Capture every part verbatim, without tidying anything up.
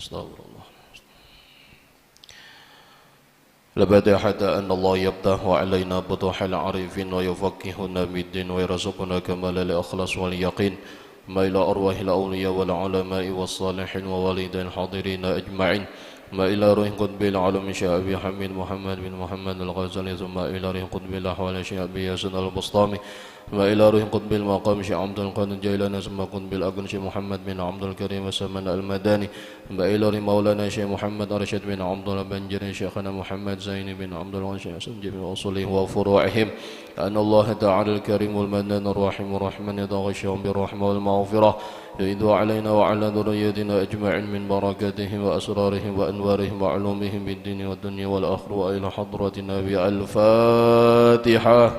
Astagfirullah. La batihata anna Allah yabtahu alaina butuhal arifin wa yufaqqihuna fid din wa yarzuqna kamalal ikhlas wal yaqin. Ma ila arwahil awliya wal ulama'i was salihin wa walidil hadirina ajma'in. Ma ila ruhi qutbil ulum Syekh Abi Hamid Muhammad bin Muhammad Al-Ghazali, thumma ila ruhi qutbil ahwal Syekh Abi Hasan Al-Bustami, thumma ila ruhi qutbil maqam Syekh Abdul Qadir Jailani, thumma qutbil agung Syekh Muhammad bin Abdul Karim As-Saman Al-Madani, thumma ila ruhi maulana Syekh Muhammad Arsyad bin Abdul Banjari, Syekhana Muhammad Zaini bin Abdul Wahid, Syekh Hasan Jami Usuli wa furu'ihim. Anna Allah Ta'ala Al-Karimul Mannan Ar-Rahim Ar-Rahman, yataghashshahum bir rahmah wal maghfirah, yu'idhu alaina wa ala dhurriyyatina ajma'in min barakatihim wa asrarihim wa anwarihim wa ulumihim bid dini wa dunya wal akhirah, wa ila hadratin Nabi. Al-Fatihah.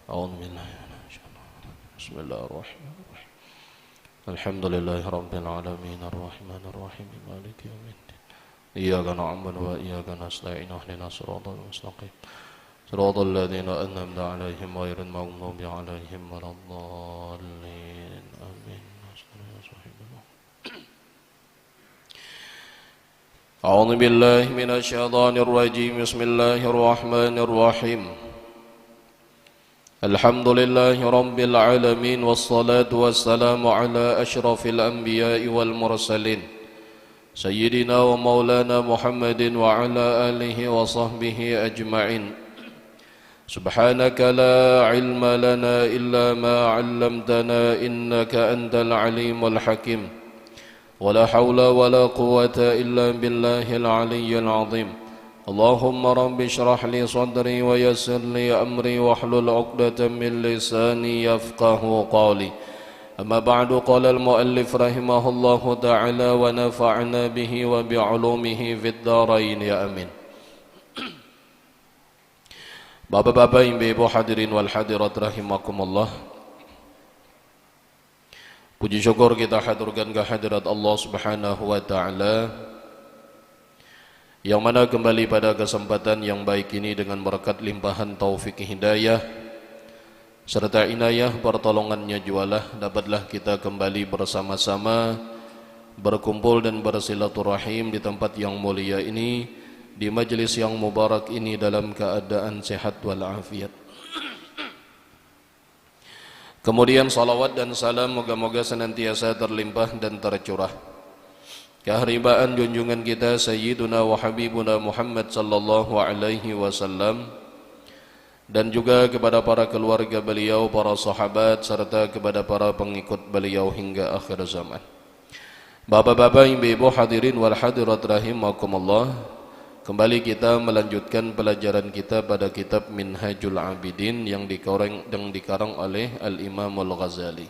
A'udzu billahi minasyaitonir rajim. Bismillahirrahmanirrahim. Alhamdulillahi rabbil alamin, arrahmanir rahim, maliki yaumiddin. Iyyaka na'budu wa iyyaka nasta'in, ihdinas siratal mustaqim. Siratal ladzina an'amta 'alaihim ghairil maghdubi 'alaihim waladdallin. Amin. أعوذ بالله من الشيطان الرجيم. بسم الله الرحمن الرحيم. الحمد لله رب العالمين، والصلاة والسلام على أشرف الأنبياء والمرسلين، سيدنا ومولانا محمد وعلى آله وصحبه أجمعين. سبحانك لا علم لنا إلا ما علمتنا إنك أنت العليم الحكيم. ولا حول ولا قوة إلا بالله العلي العظيم. اللهم رب اشرح لي صدري ويسر لي أمري واحلل عقدة من لساني يفقه قولي. أما بعد، قال المؤلف رحمه الله تعالى ونفعنا به وبعلومه في الدارين يا آمين. Bapak-bapak, ibu-ibu, hadirin wal hadirat rahimakumullah. Puji syukur kita haturkan ka hadirat Allah Subhanahu wa Ta'ala, yang mana kembali pada kesempatan yang baik ini, dengan berkat limpahan taufik hidayah serta inayah pertolongannya jualah, dapatlah kita kembali bersama-sama berkumpul dan bersilaturahim di tempat yang mulia ini, di majelis yang mubarak ini, dalam keadaan sehat walafiat. Kemudian, salawat dan salam moga-moga senantiasa terlimpah dan tercurah keharibaan junjungan kita Sayyiduna wa Habibuna Muhammad sallallahu alaihi wasallam, dan juga kepada para keluarga beliau, para sahabat, serta kepada para pengikut beliau hingga akhir zaman. Bapak-bapak, ibu-ibu, hadirin wal hadirat rahimakumullah, kembali kita melanjutkan pelajaran kita pada kitab Minhajul Abidin yang dikarang, yang dikarang oleh Al-Imamul Ghazali.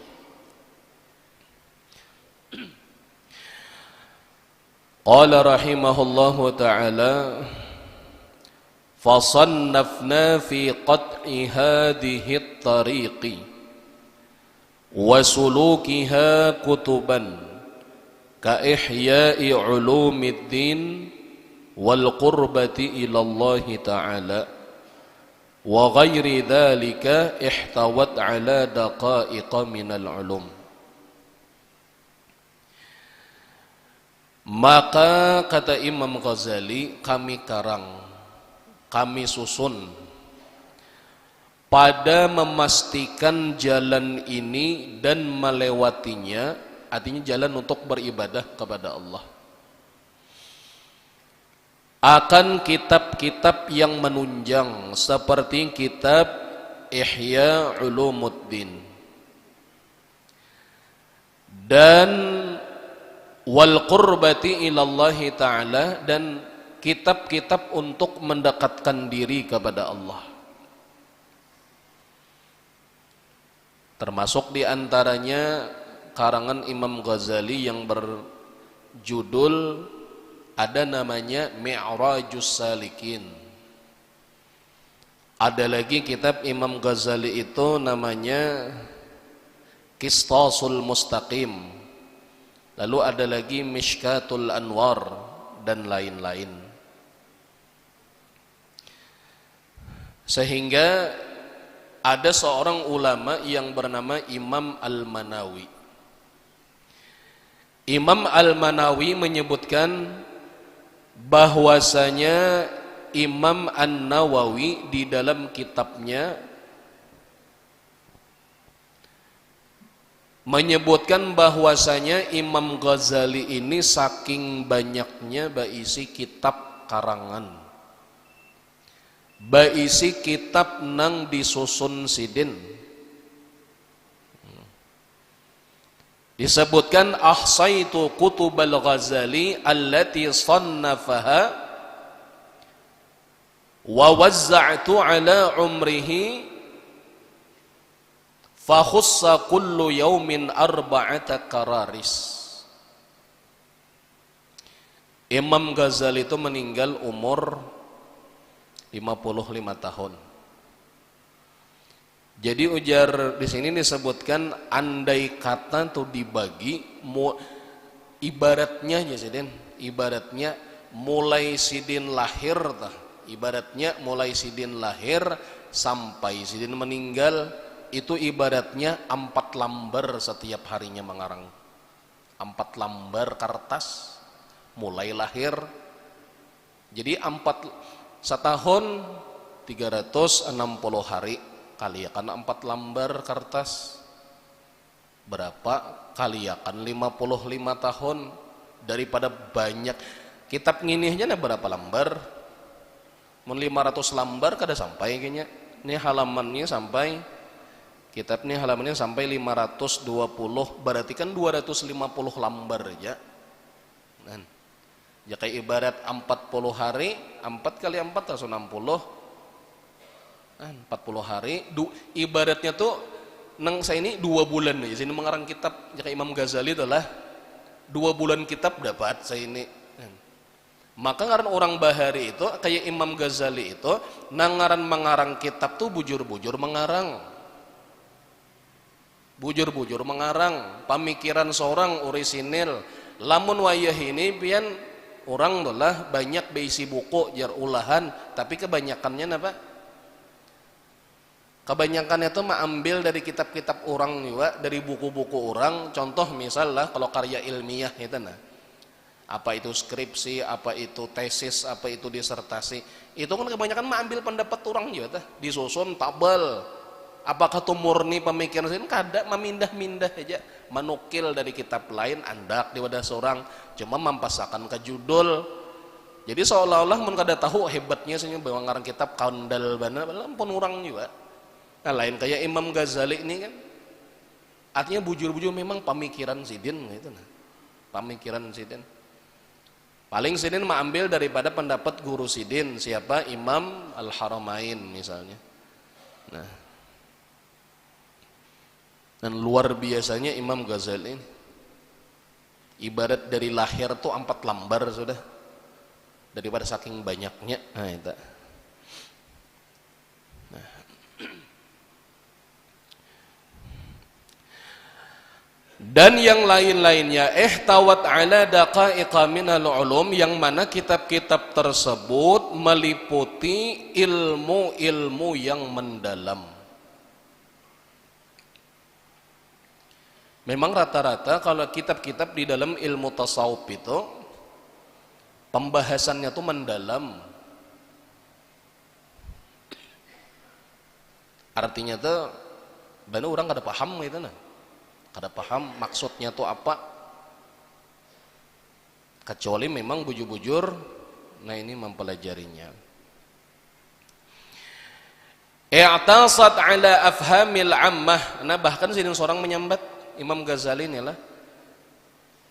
Qala rahimahullahu ta'ala, fasannafna fi qat'i hadhihi tariqi wa sulukiha kutuban ka Ihya'i Ulumiddin wal Qurbati Ilallahi Ta'ala, wa ghairi dhalika ihtawat ala daqaiqa minal ulum. Maka, kata Imam Ghazali, kami karang, kami susun pada memastikan jalan ini dan melewatinya, artinya jalan untuk beribadah kepada Allah, akan kitab-kitab yang menunjang seperti kitab Ihya Ulumuddin dan wal qurbati ilallahi ta'ala, dan kitab-kitab untuk mendekatkan diri kepada Allah. Termasuk di antaranya karangan Imam Ghazali yang berjudul, ada namanya Mi'rajus Salikin. Ada lagi kitab Imam Ghazali itu namanya Qistasul Mustaqim. Lalu ada lagi Mishkatul Anwar dan lain-lain. Sehingga ada seorang ulama yang bernama Imam Al-Manawi. Imam Al-Manawi menyebutkan bahwasanya Imam An-Nawawi di dalam kitabnya menyebutkan bahwasanya Imam Ghazali ini saking banyaknya baisi kitab karangan, baisi kitab nang disusun sidin. Disebutkan, "Ahsaitu kutubal Ghazali allati sannafaha wa wazza'tu ala umrihi fa khussa kullu yaumin arba'ata kararis." Imam Ghazali itu meninggal umur lima puluh lima tahun. Jadi ujar di sini disebutkan, andai kata tuh dibagi, mu-, ibaratnya aja sidin, ibaratnya mulai sidin lahir tah, ibaratnya mulai sidin lahir sampai sidin meninggal, itu ibaratnya ampat lambar setiap harinya mengarang. Ampat lambar kartas, mulai lahir. Jadi ampat, satahun tiga ratus enam puluh hari, kaliakan ampat lambar kartas. Berapa? Kaliakan lima puluh lima tahun. Daripada banyak. Kitab ngini aja nah berapa lambar? Mun lima ratus lambar kada sampai kayaknya. Ini halamannya sampai, kitab ini halamannya sampai lima ratus dua puluh, berarti kan dua ratus lima puluh lambar aja. Nah, jaka ibarat ampat puluh hari, ampat kali ampat ratus enam puluh. Nah, empat puluh hari, du, ibaratnya tuh nang saya ini dua bulan aja sini mengarang kitab, jaka Imam Ghazali tuh lah. Dua bulan kitab dapat saya ini. Nah, maka ngaran orang bahari itu, kayak Imam Ghazali itu, nang ngaran mengarang kitab tuh bujur-bujur mengarang. Bujur-bujur mengarang, pamikiran seorang urisinil. Lamun wayah ini pian, orang tuh lah banyak beisi buku jar ulahan, tapi kebanyakannya apa? Kebanyakannya tuh maambil dari kitab-kitab orang juga, dari buku-buku orang. Contoh misal lah, kalau karya ilmiah itu nah. Apa itu skripsi, apa itu tesis, apa itu disertasi. Itu kan kebanyakan maambil pendapat orang juga tah. Disusun tabel. Apakah tuh murni pemikiran sidin? Kada, mamindah-mindah aja. Manukil dari kitab lain, andak di wadah seorang. Cuma mampasakan ke judul. Jadi seolah-olah mun kada tahu hebatnya sini bahwa ngarang kitab kandal banar, padahal ampun orang juga. Nah, lain kayak Imam Ghazali ini kan. Artinya bujur-bujur memang pamikiran sidin gitu nah. Pamikiran sidin. Paling sidin maambil daripada pendapat guru sidin, siapa? Imam Al-Haramain misalnya. Nah. Dan luar biasanya Imam Ghazali ini. Ibarat dari lahir tuh ampat lambar sudah. Daripada saking banyaknya. Nah, itu. Nah. Dan yang lain-lainnya, ihtawat ala daqaiqa minal ulum, yang mana kitab-kitab tersebut meliputi ilmu-ilmu yang mendalam. Memang rata-rata kalau kitab-kitab di dalam ilmu tasawuf itu pembahasannya tuh mendalam. Artinya tuh, banyak orang kada paham gitu nah. Kada paham maksudnya tuh apa. Kecuali memang bujur-bujur, nah ini mempelajarinya. I'tasat ala afhamil ammah. Nah, bahkan sidin seorang menyambat Imam Ghazali nih lah.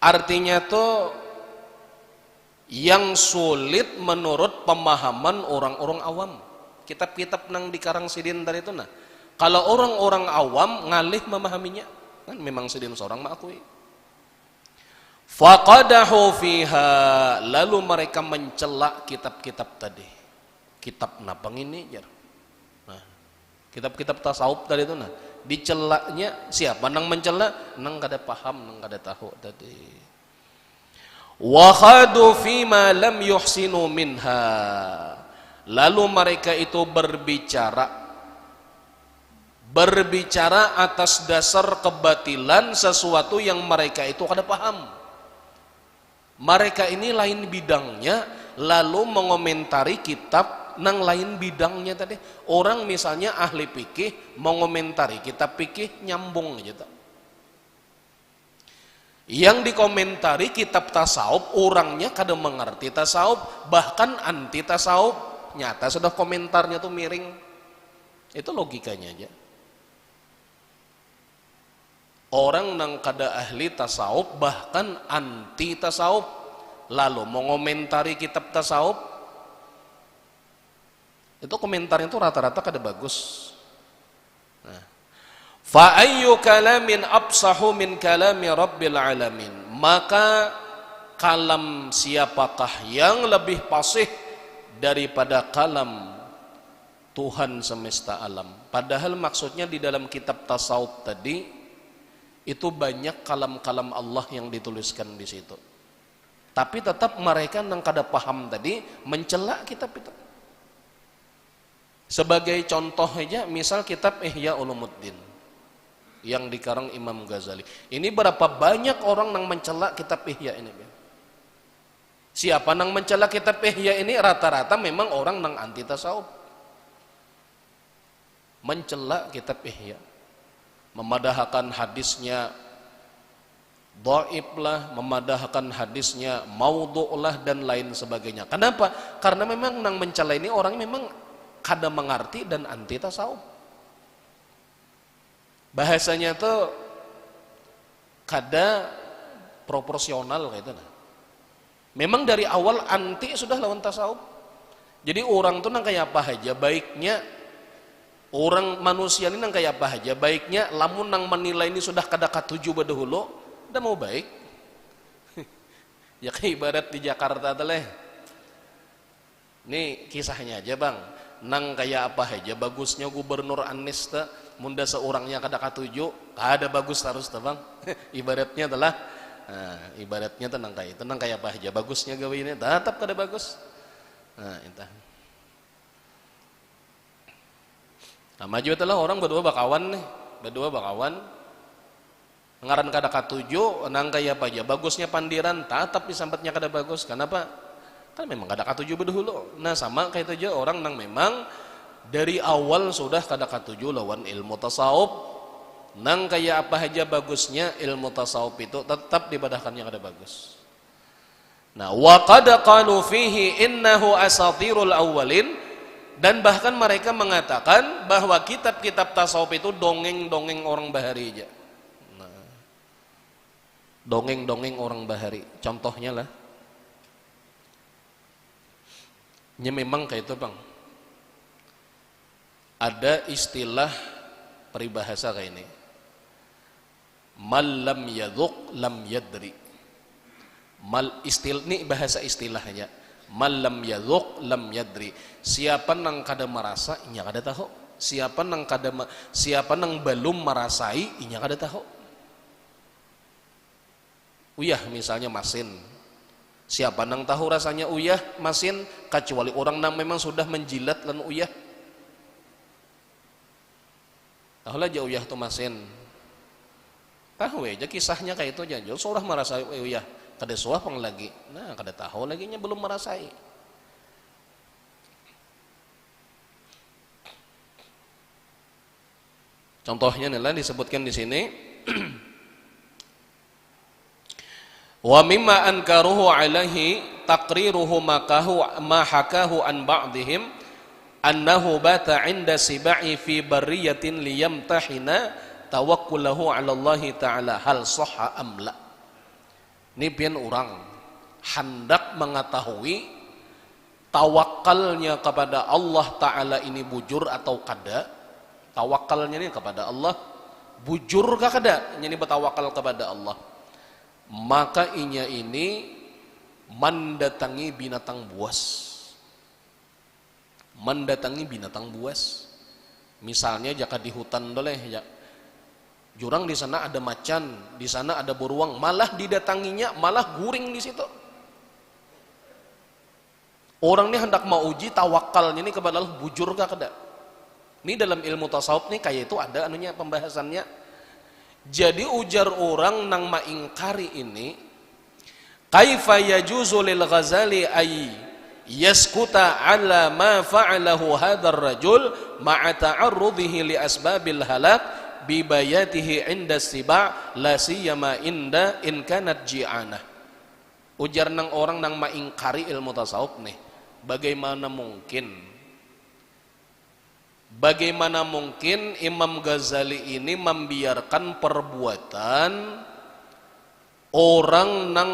Artinya tuh yang sulit menurut pemahaman orang-orang awam. Kitab-kitab nang dikarang sidin tadi itu nah. Kalau orang-orang awam ngalih memahaminya, kan memang sidin seorang mengakui. Faqadahu fiha, lalu mereka mencela kitab-kitab tadi. Kitab napa ngini jar. Nah, kitab-kitab tasawuf tadi itu nah, dicelanya siapa nang mencela? Nang kada paham, nang kada tahu tadi. Wa khadu fima lam yuhsinu minha. Lalu mereka itu berbicara, berbicara atas dasar kebatilan sesuatu yang mereka itu kada paham. Mereka ini lain bidangnya, lalu mengomentari kitab nang lain bidangnya tadi. Orang misalnya ahli fikih mengomentari kitab fikih, nyambung aja tuh. Yang dikomentari kitab tasawuf, orangnya kada mengerti tasawuf, bahkan anti tasawuf. Nyata sudah komentarnya tuh miring. Itu logikanya aja. Orang nang kada ahli tasawuf, bahkan anti tasawuf, lalu mengomentari kitab tasawuf, itu komentarnya tuh rata-rata kada bagus. Nah, fa ayyu kalamin afsahu min kalami rabbil alamin? Maka kalam siapakah yang lebih fasih daripada kalam Tuhan semesta alam? Padahal maksudnya di dalam kitab tasawuf tadi itu banyak kalam-kalam Allah yang dituliskan di situ. Tapi tetap mereka nang kada paham tadi mencela kitab itu. Sebagai contoh aja, misal kitab Ihya Ulumuddin yang dikarang Imam Ghazali. Ini berapa banyak orang nang mencela kitab Ihya ini? Siapa nang mencela kitab Ihya ini? Rata-rata memang orang nang anti tasawuf. Mencela kitab Ihya. Memadahakan hadisnya dhaif lah, memadahakan hadisnya maudhu lah, dan lain sebagainya. Kenapa? Karena memang nang mencela ini orang memang kada mengerti dan anti tasawuf. Bahasanya tuh kada proporsional kayak itu nah. Memang dari awal anti sudah lawan tasawuf. Jadi orang tuh nang kayak apa aja baiknya, orang manusia ini nang kayak apa aja baiknya, lamun nang menilai ini sudah kada katuju badahulu, udah mau baik. Ya kayak ibarat di Jakarta tuh leh. Nih kisahnya aja bang, nang kaya apa haja bagusnya gubernur Anies te, munda seurangnya kada katuju, kada bagus tarus te bang. Ibaratnya telah, nah, ibaratnya te nang kaya itu, nang kaya apa haja bagusnya gawinya, tatap kada bagus. Nah, itu. Sama jua telah orang badua bakawan nih, badua bakawan. Ngaran kada katuju, nang kaya apa ja bagusnya pandiran, tatap disambatnya kada bagus. Kanapa? Kan memang kada katuju badahulu. Nah, sama kaya itu ja orang nang memang dari awal sudah kada katuju lawan ilmu tasawuf. Nang kaya apa haja bagusnya ilmu tasawuf itu, tetap dibadahkannya kada bagus. Nah, wa qad qalu fihi innahu asatirul awwalin, dan bahkan mereka mengatakan bahwa kitab-kitab tasawuf itu dongeng-dongeng orang bahari aja. Nah, dongeng-dongeng orang bahari. Contohnya lah. Nya memang kayak itu, Bang. Ada istilah peribahasa kayak ini. "Man lam yadzuq lam yadri." Mal istil ni bahasa istilahnya. "Man lam yadzuq lam yadri." Siapa nang kada merasa, inya kada tahu. Siapa nang kada me- siapa nang belum merasai, inya kada tahu. Uyah misalnya masin. Siapa nang tahu rasanya uyah masin, kecuali orang nang memang sudah menjilat lan uyah. Tahulah ja uyah tu masin. Tahu aja kisahnya kayak itu aja. Jauh sudah merasa uyah, kada suah pang lagi. Nah, kada tahu lagi nya belum merasai. Contohnya nih lah disebutkan di sini. Wa mimma ankaruhu alaihi taqriruhu makahu ma hakahu an ba'dihim annahu bata inda siba'i fi barriyatin liyamtahina tawakkulahu ala Allahi ta'ala hal sahha am la. Ini pian orang handak mengetahui tawakalnya kepada Allah Ta'ala ini bujur atau kada. Tawakalnya ini kepada Allah, bujur kah kada? Ini bertawakal kepada Allah. Maka inya ini mendatangi binatang buas. Mendatangi binatang buas. Misalnya jaka di hutan tu leh, ya. Jurang di sana ada macan, di sana ada beruang, malah didatanginya, malah guring di situ. Orang ni hendak mauji tawakalnya ni kepada Allah bujur kah kada. Ni dalam ilmu tasawuf ni kaya itu ada anunya pembahasannya. Jadi ujar orang nang maingkari ini, Kaifa yajuzu lil Ghazali ay yaskuta ala ma fa'alahu hadzal rajul ma'a ta'arrudihi li asbabil halak bi bayatihi inda siba la siyama inda in kanat ji'anah. Ujar nang orang nang maingkari ilmu tasawuf nih, bagaimana mungkin Bagaimana mungkin Imam Ghazali ini membiarkan perbuatan orang nang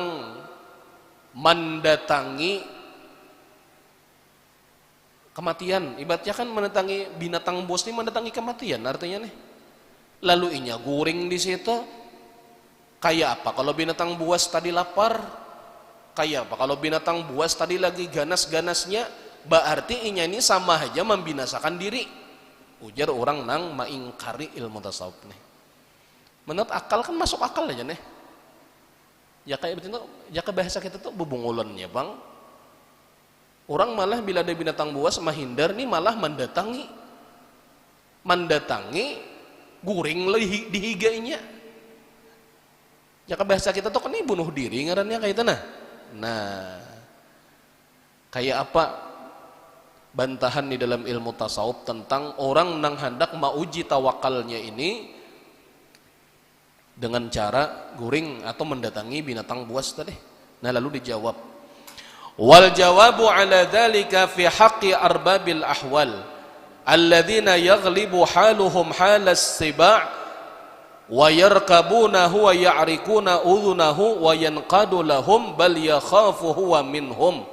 mendatangi kematian? Ibaratnya kan mendatangi binatang buas ini mendatangi kematian artinya nih. Lalu inya guring di situ, Kaya apa kalau binatang buas tadi lapar? Kaya apa kalau binatang buas tadi lagi ganas-ganasnya? Baarti inya ni sama haja mambinasakan diri. Ujar urang nang maingkari ilmu tasawuf nih. Menurut akal kan masuk akal aja nih. Ya kaya begitu, ya kaya bahasa kita tuh bebungulannya bang. Urang malah bila ada binatang buas mahindar ni malah mandatangi. Mandatangi guring lah di higainya. Jaka bahasa kita tuh kan ini bunuh diri ngarannya kayak itu nah. Nah, kayak apa bantahan di dalam ilmu tasawuf tentang orang nang hendak mauji tawakalnya ini dengan cara guring atau mendatangi binatang buas tadi. Nah, lalu dijawab. Wal jawabu ala dzalika fi haqqi arbabil ahwal alladzina yaghlibu haluhum halas siba wa yarkabunahu wa ya'rikuna udhunahu wa yanqadu lahum bal yakhafu huwa minhum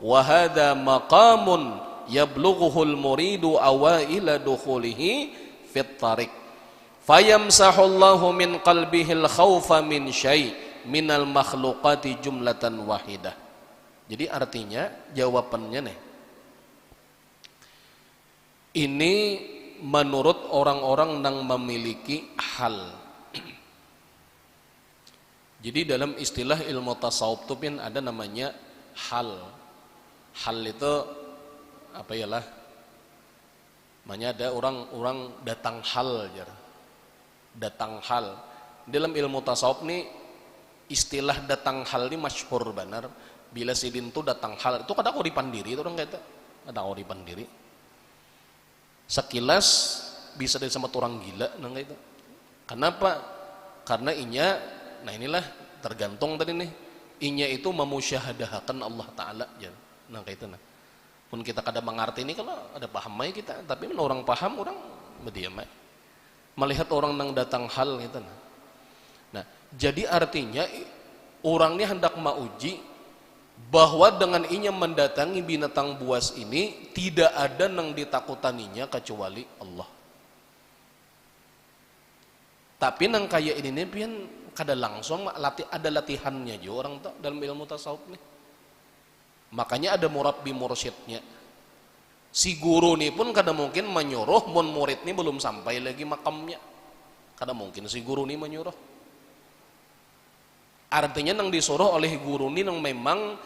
wa hadza maqamun yablughuhul muridu awaila dukhulihi fit tariq. Fayamsahullahu min qalbihil khaufa min syai' minal makhluqati jumlatan wahidah. Jadi artinya jawabannya nih. Ini menurut orang-orang nang memiliki hal. Jadi dalam istilah ilmu tasawuf tuh pin ada namanya hal. Hal itu apa ya lah? Makanya ada orang orang datang hal jar. Datang hal. Dalam ilmu tasawuf nih istilah datang hal ini masyhur benar. Bila sidin tuh datang hal itu kada kauripan diri itu orang kata. Kada kauripan diri. Sekilas bisa disebut orang gila nang itu. Kenapa? Karena inya, nah inilah tergantung tadi nih. Inya itu memusyahadahakan Allah Ta'ala jar. Nang itu nah. Mun kita kada mengerti ini kalau ada paham aja kita, tapi mun orang paham orang berdiam aja. Melihat orang nang datang hal gitu nah. Nah, jadi artinya orang ini hendak mauji bahwa dengan inya mendatangi binatang buas ini tidak ada nang ditakutaninya kecuali Allah. Tapi nang kaya ini nih pian kada langsung lati ada latihannya juga orang tuh dalam ilmu tasawuf nih. Makanya ada murabbi mursyidnya. Si guru ni pun kada mungkin menyuruh mun murid ni belum sampai lagi makamnya. Kada mungkin si guru ni menyuruh. Artinya nang disuruh oleh guru ni nang memang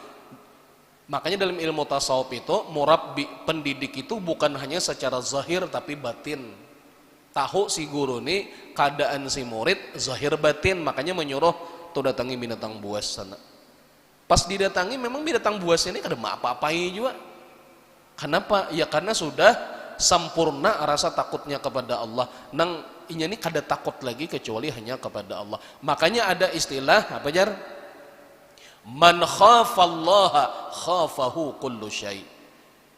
makanya dalam ilmu tasawuf itu murabbi pendidik itu bukan hanya secara zahir tapi batin. Tahu si guru ni keadaan si murid zahir batin makanya menyuruh tu datangi binatang buas sana. Pas didatangi memang binatang buas ini kada apa-apai juga. Kenapa? Ya karena sudah sempurna rasa takutnya kepada Allah. Nang inya ni kada takut lagi kecuali hanya kepada Allah. Makanya ada istilah apa jar? Man khafallaha khafahu kullu syai.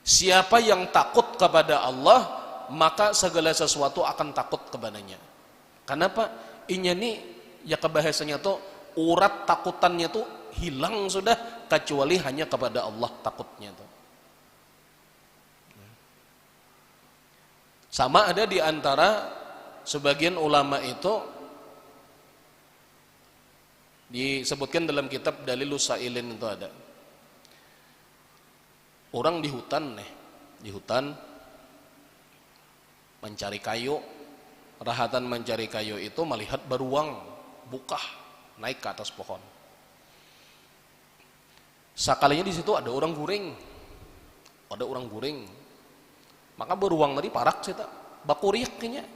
Siapa yang takut kepada Allah, maka segala sesuatu akan takut kepadanya. Kenapa? Inya ni ya kebahasanya tuh urat takutannya tuh hilang sudah kecuali hanya kepada Allah takutnya tuh. Sama ada di antara sebagian ulama itu disebutkan dalam kitab Dalilus Sailin itu ada. Orang di hutan nih, di hutan mencari kayu, rahatan mencari kayu itu melihat beruang bukah naik ke atas pohon. Sakalinya di situ ada orang guring. Ada orang guring. Maka beruang tadi parak sih tak. Bakuriak kayaknya.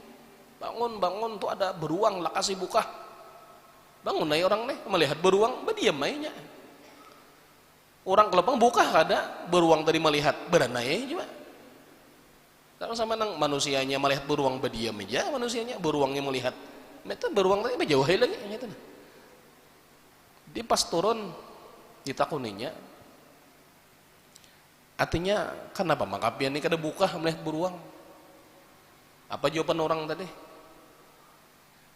Bangun, bangun tuh ada beruang lakasi bukah. Bangun aja orang nih melihat beruang, berdiam aja. Urang kalau pang bukah kada, beruang tadi melihat, beranai aja jua. Kalau sama nang manusianya melihat beruang, badiam aja manusianya, beruangnya melihat. Itu beruang tadi bajauh ai lagi, gitu nah. Di pas turun, ditakuninya, artinya, "Kanapa maka pian ni kada bukah melihat beruang?" Apa jawaban urang tadi?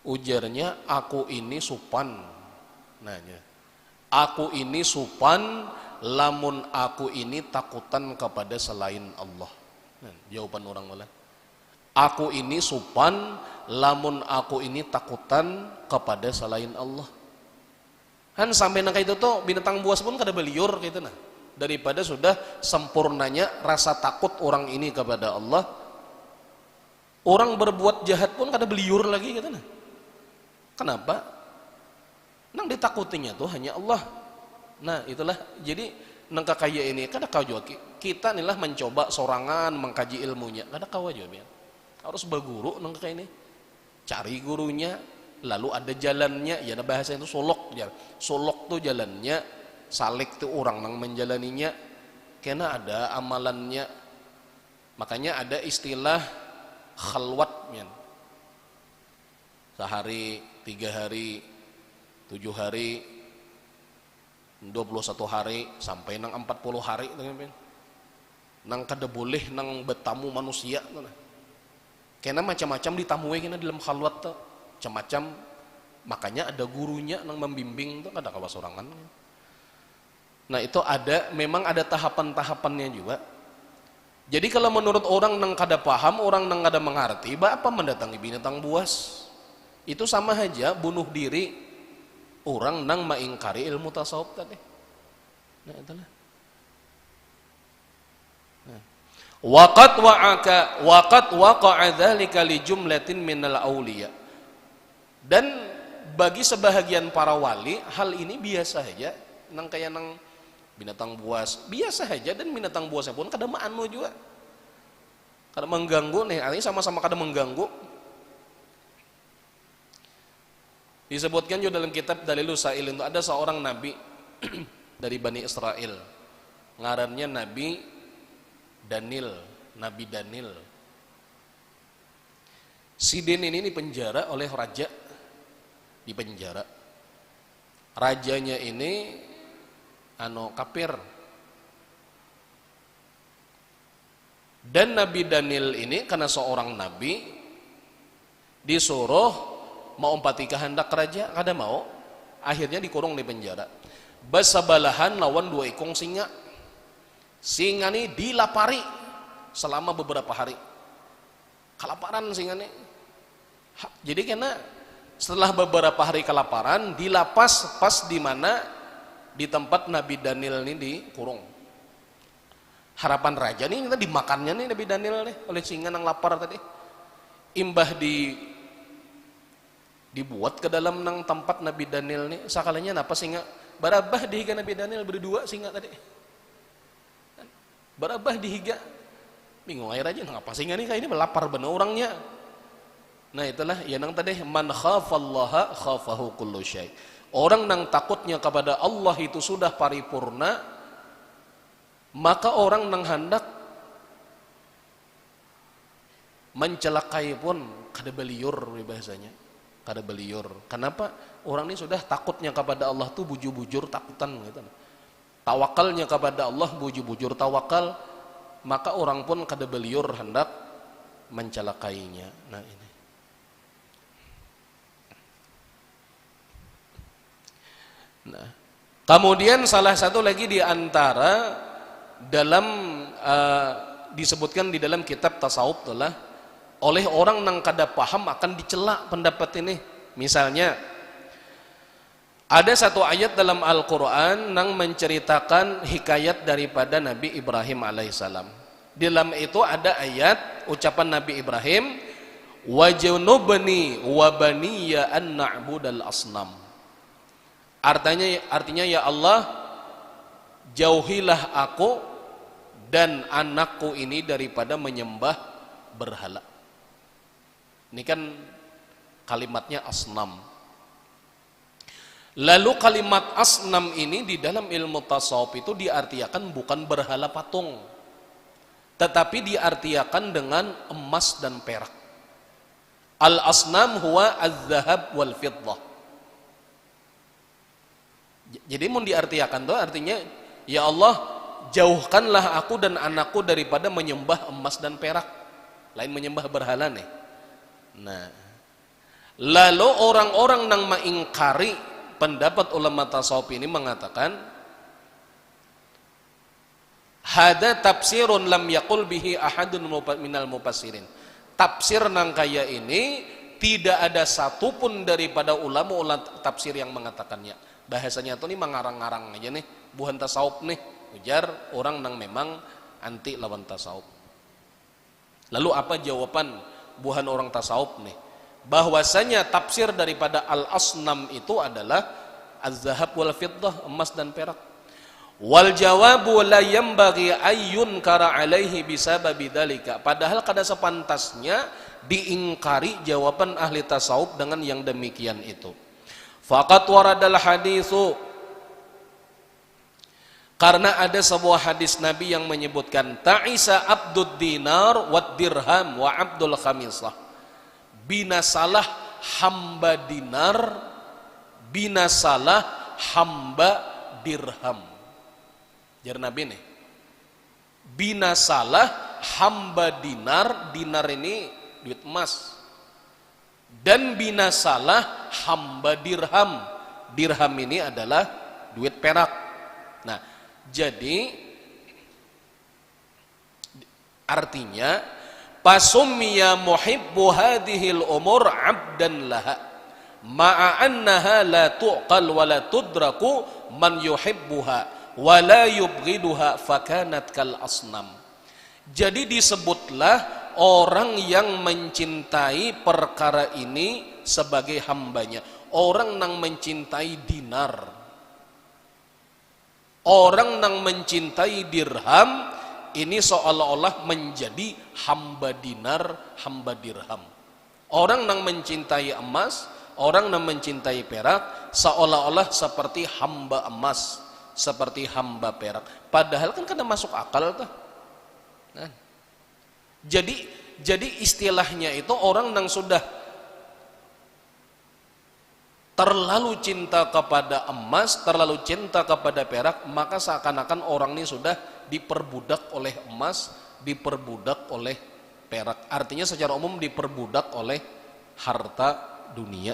Ujarnya, "Aku ini supan." Nah, nya. "Aku ini supan, lamun aku ini takutan kepada selain Allah." Nah, jawaban urang malah. "Aku ini supan, lamun aku ini takutan kepada selain Allah." Han sampai nang kaitu tu, binatang buas pun kada beliur kaitu nah. Daripada sudah sempurnanya rasa takut urang ini kepada Allah, urang berbuat jahat pun kada beliur lagi kaitu nah. Kenapa? Nang ditakutinya tu hanya Allah. Nah, itulah. Jadi, nang kakaya ini, kada kawa jua ki-, kita ni lah mencoba sorangan mengkaji ilmunya. Kada kawa jua, pian. Harus baguru nang kakaya ini. Cari gurunya, lalu ada jalannya, ya, nah, bahasa itu suluk, jar. Suluk tu jalannya, salik tu urang nang menjalaninya. Kena ada amalannya. Makanya ada istilah khalwat, pian. Sahari, tiga hari, tujuh hari, dua puluh satu hari, sampai nang empat puluh hari tu, pian. Nang kada boleh nang betamu manusia tu nah. Kena macam-macam ditamui kena dalam khalwat tu. Macam-macam. Makanya ada gurunya nang membimbing tu, kada kawa sorangan. Nah, itu ada, memang ada tahapan-tahapannya jua. Jadi, kalau menurut orang nang kada paham, orang nang kada mengarti, ba apa mendatangi binatang buas? Itu sama haja bunuh diri orang nang maingkari ilmu tasawuf tadi. Nah, itulah. Nah. Waqat wa'aka, waqat waqa'a dzalika li jumlatin minal auliya. Dan bagi sebahagian para wali, hal ini biasa haja. Nang kaya nang binatang buas, biasa haja, dan binatang buasnya pun kada maanu jua. Kada mengganggu nih, artinya sama-sama kada mengganggu. Disebutkan juga dalam kitab Dalilus Sa'ilin itu ada seorang nabi dari Bani Israel. Ngarannya Nabi Daniel, Nabi Daniel. Sidin ini dipenjara oleh raja, dipenjara. Rajanya ini, anu, kafir. Dan Nabi Daniel ini karena seorang nabi, disuruh maumpati kehendak raja, kada mau. Akhirnya dikurung di penjara. Basabalahan lawan dua ikung singa. Singa ni dilapari selama beberapa hari. Kalaparan singa ni. Ha, jadi kena setelah beberapa hari kalaparan, dilapas pas di mana, di tempat Nabi Daniel ni dikurung. Harapan raja ni, kita dimakannya ni Nabi Daniel ni oleh singa nang lapar tadi. Imbah di, dibuat ke dalam nang tempat Nabi Daniel ni, sakalinya napa singa, barabah di higa Nabi Daniel, berdua singa tadi. Barabah di higa. Bingung ai raja, nangapa singa ni kaya ini, lapar banar urangnya. Nah, itulah, ya, nang tadi, "Man khafallaha khafahu kullu syai." Orang nang takutnya kepada Allah itu sudah paripurna, maka orang nang handak mencelakai pun kada beliur, bahasanya. Kada beliur. Kenapa? Orang ni sudah takutnya kepada Allah tu bujur-bujur takutan, gitu. Tawakalnya kepada Allah bujur-bujur tawakal, maka orang pun kada beliur handak mencalakainya. Nah, ini. Nah, kemudian salah satu lagi di antara dalam, eh, disebutkan di dalam kitab tasawuf itulah, oleh orang nang kada paham akan dicela pendapat ini. Misalnya, ada satu ayat dalam Al-Quran nang menceritakan hikayat daripada Nabi Ibrahim alaihissalam. Di dalam itu ada ayat ucapan Nabi Ibrahim, "Wajnubni wa baniya an na'budal asnam." Artinya, artinya, "Ya Allah, jauhilah aku dan anakku ini daripada menyembah berhala." Ini kan kalimatnya asnam. Lalu kalimat asnam ini di dalam ilmu tasawuf itu diartiakan bukan berhala patung, tetapi diartiakan dengan emas dan perak. Al-asnam huwa az-zahab wal fiddah. J-, jadi mun diartiakan tu artinya, "Ya Allah, jauhkanlah aku dan anakku daripada menyembah emas dan perak." Lain menyembah berhala nih. Nah, lalu orang-orang nang maingkari pendapat ulama tasawuf ini mengatakan, "Hada tafsirun lam yaqul bihi ahadun mupa-, minal mufassirin." Tafsir nang kaya ini tidak ada satu pun daripada ulama-ulama tafsir yang mengatakannya. Bahasanya tu ni mangarang-ngarang aja nih, buhan tasawuf nih, ujar orang nang memang anti lawan tasawuf. Lalu apa jawaban buhan orang tasawuf nih? Bahwasanya tafsir daripada al-asnam itu adalah az-zahab wal fiddah, emas dan perak. Wal jawabu la yanbaghi ayyun kara alaihi bisababi dzalika. Padahal kada sepantasnya diingkari jawaban ahli tasawuf dengan yang demikian itu. Faqad waradal haditsu, karena ada sebuah hadis Nabi yang menyebutkan, "Ta'isa abdud dinar wad dirham wa abdul khamisah." Binasalah hamba dinar, binasalah hamba dirham. Jar Nabi nih, binasalah hamba dinar, dinar ini duit emas. Dan binasalah hamba dirham. Dirham ini adalah duit perak. Nah, jadi artinya, "Pasummiya muhibbu hadhil umur abdan laha, ma'a annaha la tu'qal wa la tudraku man yuhibbuha wa la yubghiduha fakanat kal asnam." Jadi disebutlah orang yang mencintai perkara ini sebagai hambanya. Orang nang mencintai dinar. Orang nang mencintai dirham ini seolah-olah menjadi hamba dinar, hamba dirham. Orang nang mencintai emas, orang nang mencintai perak, seolah-olah seperti hamba emas, seperti hamba perak. Padahal kan kada masuk akal tuh. Nah. Jadi, jadi istilahnya itu orang nang sudah terlalu cinta kepada emas, terlalu cinta kepada perak, maka seakan-akan orang ini sudah diperbudak oleh emas, diperbudak oleh perak. Artinya secara umum diperbudak oleh harta dunia.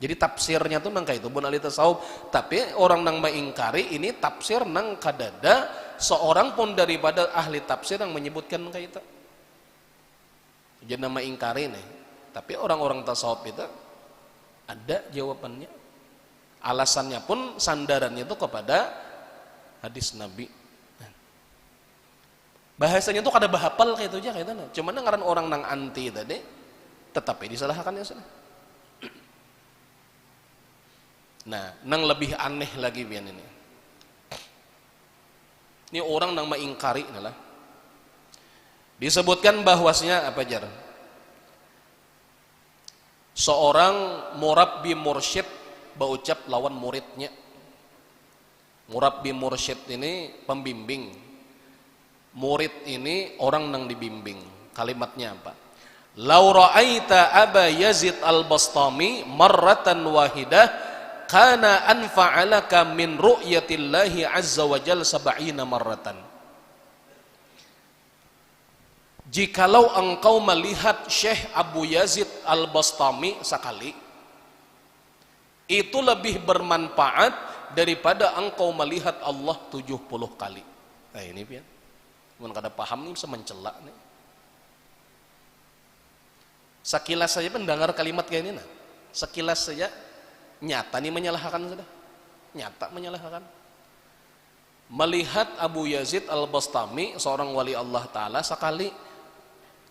Jadi tafsirnya tuh nang kayak itu, bukan ahli tasawuf. Tapi orang nang mengingkari ini tafsir nang kadada seorang pun daripada ahli tafsir yang menyebutkan kayak itu. Jadi nama ingkari nih. Tapi orang-orang tasawuf itu ada jawabannya. Alasannya pun sandarannya itu kepada hadis Nabi. Bahasanya tuh kada bahapal kayak itu aja kayak itu. Cuman ngaran orang nang anti tadi tetap disalahkan ya sudah. Nah, nang lebih aneh lagi bian ini. Ini orang nang maingkari lah. Disebutkan bahwasanya apa jar? Seorang murabbi mursyid baucap lawan muridnya. Murabbi mursyid ini pembimbing. Murid ini orang nang dibimbing. Kalimatnya apa? "Lau ra'aita Aba Yazid Al-Bastami marratan wahidah kana anfa'alaka min ru'yatillahi azza wa jal sab'ina marratan." Jikalau engkau melihat Syekh Abu Yazid Al-Bastami sekali, itu lebih bermanfaat daripada engkau melihat Allah tujuh puluh kali. Nah, ini pian. Mun kada paham nih bisa mencela nih. Sekilas saja mendengar kalimat kayak ini nah. Sekilas saja nyata nih menyalahkan sudah. Nyata menyalahkan. Melihat Abu Yazid Al-Bastami seorang wali Allah Ta'ala sekali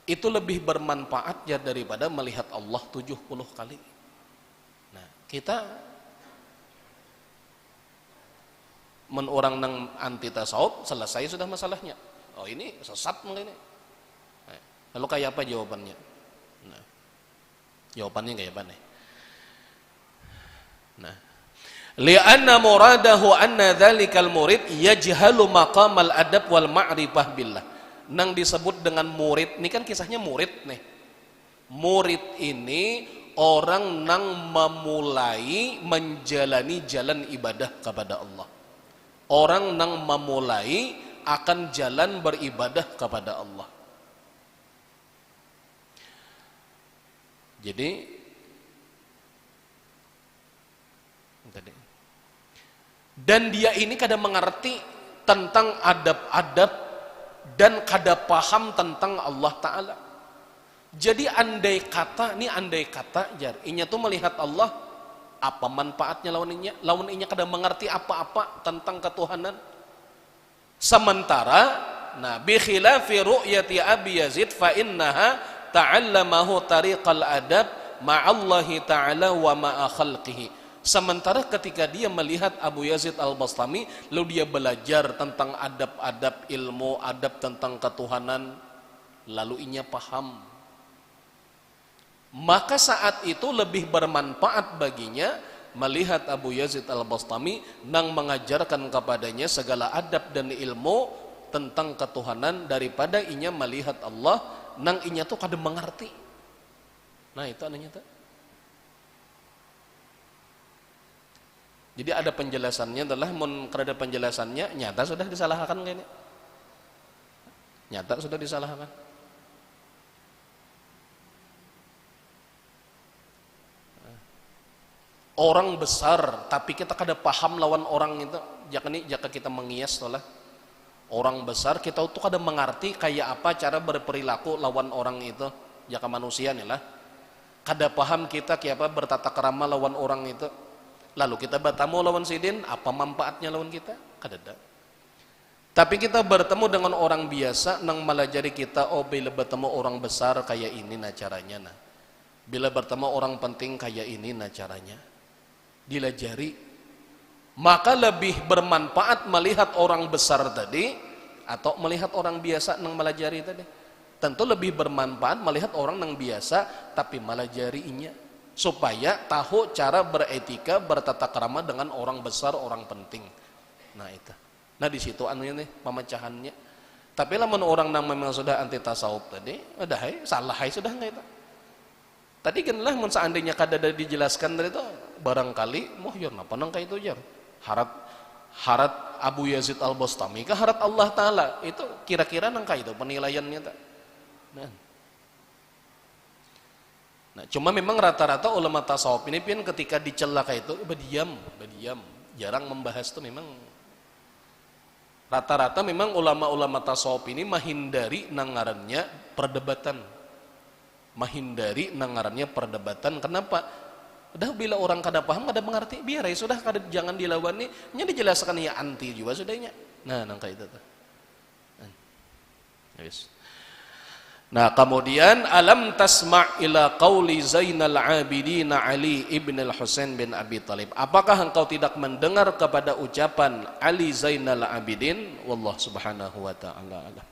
itu lebih bermanfaat ya daripada melihat Allah tujuh puluh kali. Nah, kita men orang nang anti tasawuf selesai sudah masalahnya. Oh ini sesat mungkin ini. Nah, lalu kayak apa jawabannya? Nah, jawabannya kayak apa nih? Nah, Lianna muradahu anna dzalikal murid yajhalu maqamal adab wal ma'rifah billah. Nang disebut dengan murid, ini kan kisahnya murid nih. Murid ini orang nang memulai menjalani jalan ibadah kepada Allah. Orang nang memulai akan jalan beribadah kepada Allah. Jadi, tadi. Dan dia ini kada mengerti tentang adab-adab dan kada paham tentang Allah Ta'ala. Jadi andai kata, ni andai kata jar, inya tu melihat Allah, apa manfaatnya lawan inya? Lawan inya kada mengerti apa-apa tentang ketuhanan. Sementara, nah, bikhilafi ru'yati Abi Yazid fa innaha ta'allamahu tariqal adab ma'allahi ta'ala wa ma'a khalqihi. Sementara ketika dia melihat Abu Yazid Al-Bastami, lalu dia belajar tentang adab-adab ilmu, adab tentang ketuhanan, lalu inya paham. Maka saat itu lebih bermanfaat baginya melihat Abu Yazid Al-Bastami nang mengajarkan kepadanya segala adab dan ilmu tentang ketuhanan daripada inya melihat Allah nang inya tu kada mengerti. Nah, itu anunya tu. Jadi ada penjelasannya adalah mun kada ada penjelasannya, nyata sudah disalahakan kayaknya. Nyata sudah disalahakan. Orang besar, tapi kita kada paham lawan orang itu. Jaka ni, jaka kita mengias tu lah. Orang besar, kita tu kada mengerti kaya apa cara berperilaku lawan orang itu. Jaka manusia ni lah. Kada paham kita kaya apa bertata krama lawan orang itu. Lalu kita bertamu lawan sidin, apa manfaatnya lawan kita? Kadada. Tapi kita bertemu dengan orang biasa nang melajari kita, oh, bila bertemu orang besar kaya ini nah caranya nah. Bila bertemu orang penting kaya ini nah caranya. Dilajari. Maka lebih bermanfaat melihat orang besar tadi atau melihat orang biasa nang melajari tadi. Tentu lebih bermanfaat melihat orang nang biasa tapi melajari inya. Supaya tahu cara beretika, bertata krama dengan orang besar, orang penting. Nah, itu. Nah, di situ anunya nih, pemecahannya. Tapi lamun orang nang memang sudah anti tasawuf tadi, udah hai, salah hai sudah nggak itu. Tadi kan lah, mun seandainya kada ada dijelaskan tadi tuh, barangkali, moh, jar, napa nang kayak itu, jar? Harat, harat Abu Yazid Al-Bastami kah harat Allah Ta'ala? Itu kira-kira nang kayak itu penilaiannya tak? Nah. Nah, cuma memang rata-rata ulama tasawuf ini pian ketika dicela kayak itu, badiam, badiam, jarang membahas tuh memang. Rata-rata memang ulama-ulama tasawuf ini mahindari nang ngarannya perdebatan. Mahindari nang ngarannya perdebatan. Kenapa? Dah bila orang kada paham, kada mengerti, biar aja sudah, kada, jangan dilawani. Nya dijelaskan ya anti juga sudahnya. Nah, nang kayak itu tuh. Nah, yes. Nah, kemudian, alam tasma' ila qauli Zainal Abidin Ali ibn al-Husain bin Abi Talib. Apakah engkau tidak mendengar kepada ucapan Ali Zainal Abidin? Wallah subhanahu wa ta'ala alam.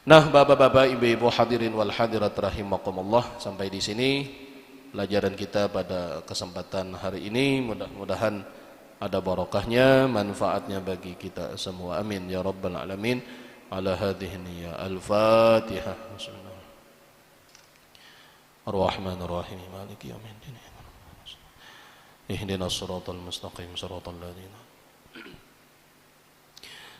Nah, bapak-bapak, ibu-ibu, hadirin wal hadirat rahimakumullah, sampai di sini pelajaran kita pada kesempatan hari ini. Mudah-mudahan ada barokahnya, manfaatnya bagi kita semua. Amin ya rabbal alamin. Ala hadhihi niyya. Al-Fatihah. Bismillah. Ar-Rahmanir Rahim. Maliki yaumiddin. Ihdinas siratal mustaqim, siratal ladzina.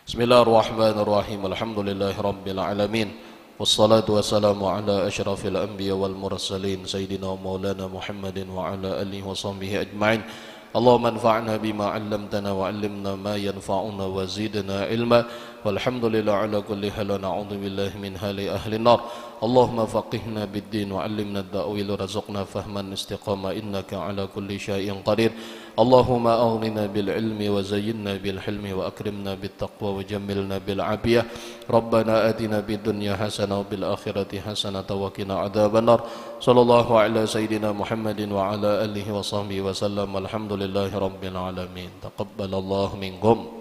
Bismillahirrahmanirrahim. Alhamdulillahirabbil alamin. Wassalatu wassalamu ala asyrafil anbiya wal mursalin, sayyidina wa maulana Muhammadin wa ala alihi wa sahbihi ajma'in. Allahumma anfa'na bima 'allamtana wa 'allimna ma yanfa'una wa zidna ilma. Walhamdulillah ala kulli hal wa na'udzu billahi min hali ahlin nar. Allahumma faqihna bid din wa 'allimna ta'wil warzuqna fahman istiqamah innaka ala kulli syai'in qadir. Allahumma aghnina bil ilmi wa zayyinna bil hilmi wa akrimna bit taqwa wa jammilna bil afiyah. Rabbana atina fid dunya hasanah wa fil akhirati hasanah wa qina adzabannar. Sallallahu ala sayyidina Muhammadin wa ala alihi wa sahbihi wa sallam. Alhamdulillahi rabbil alamin. Taqabbalallahu minkum.